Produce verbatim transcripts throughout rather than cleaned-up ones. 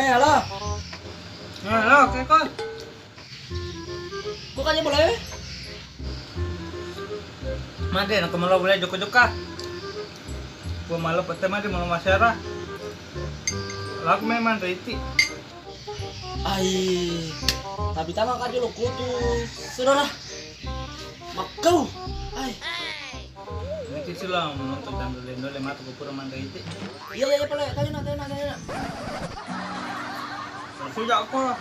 Eh, halo. Eh, halo, Keko. Ko kaja boleh? Made, nak kemalo boleh jokka-jokka. Gua malu pete made, malu masyara. Lagu memang riti. Ai, tapi tama kaja lo kutu, saudara. Makkau. Ai. Ini sih lah menonton dan dole-dole mata kupura manre iti. Iya, iya, iya, pale. Tanya nak, tanya nak, tanya nak. Sejak aku lah.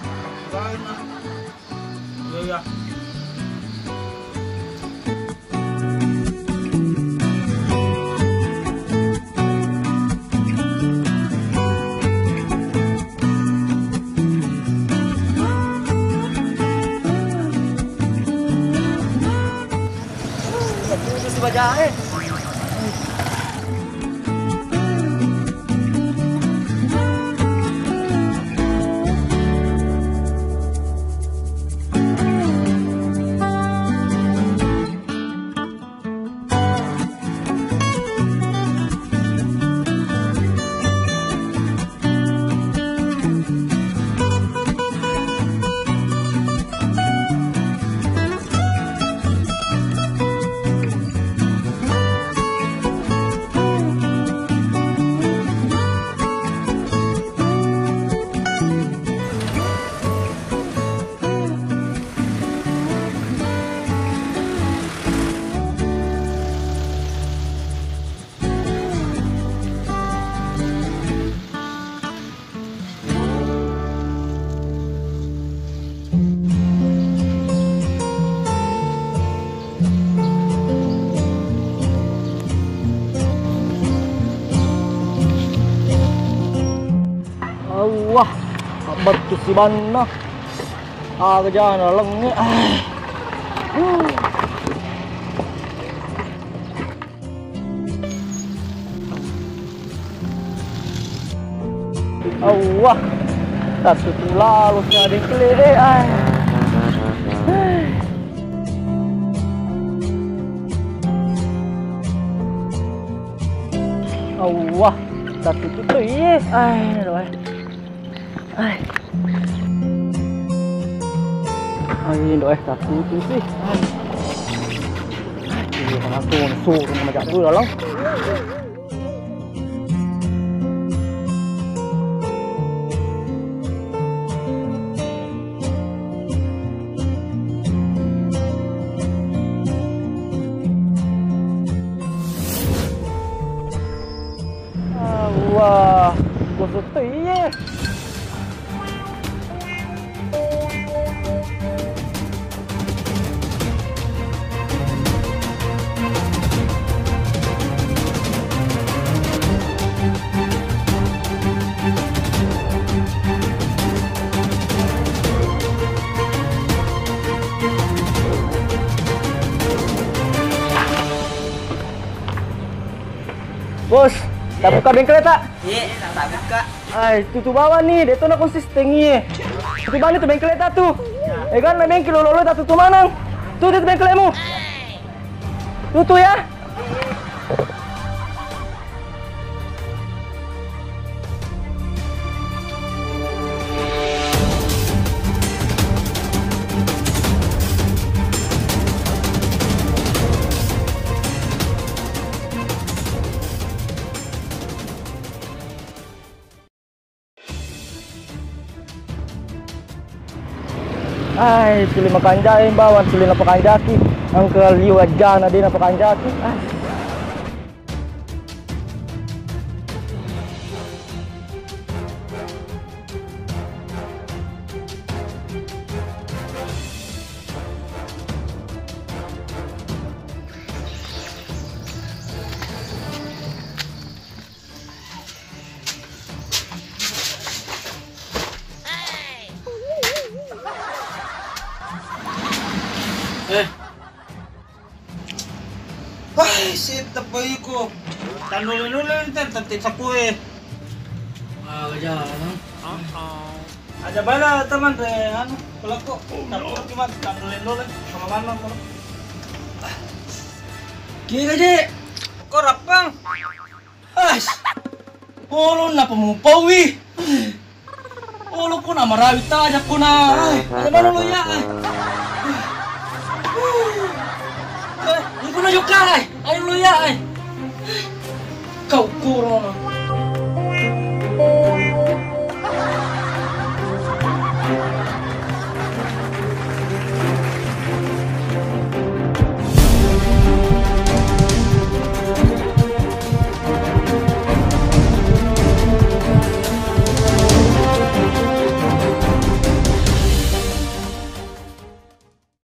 Lain lah. Iya, iya. Putus si bajae. Allah, abbattu sibanna. Aga jana lengnge. Ah. Huh. Allah, tattutu lalo sia bengkele e, ai. Allah, tattutu to iye, ai, aduh, ai. Ai. Ai, indo, eh, satu tu sih. Ai. Ai, iya, langsung suruh sama jadul dalam. Allah, gosok tu iye. Bos, tabbuka bengkel ta? Iya, tabbuka. Ai, tutu bawang ni, de' to na konsisten iye. Tutu bawang ni tu bengkel ta tu. Eh, kan na bengkel lolo-lolo ta tutu maneng. Tu, tu bengkelmu. Tutu ya. Ai, tuli makanjaki bawang, tuli napakanjaki. Engka liwat jana de' napakanjaki. Ai. Eh. Wah, sitta baiko. Tandole-dole ente tette sapue. Ah, jalan. Aja bala teman re anu, peleko. Campur cuma tandole-dole sama mana kalau. Kira je. Kok rapang? As. Polong napa mupaui? Ulukku na marawi tajakku na. Ai, aja mana lu ya, ai. Eh, ulukku na jokka, ai. Ayo lu ya, ai. Kau kurang.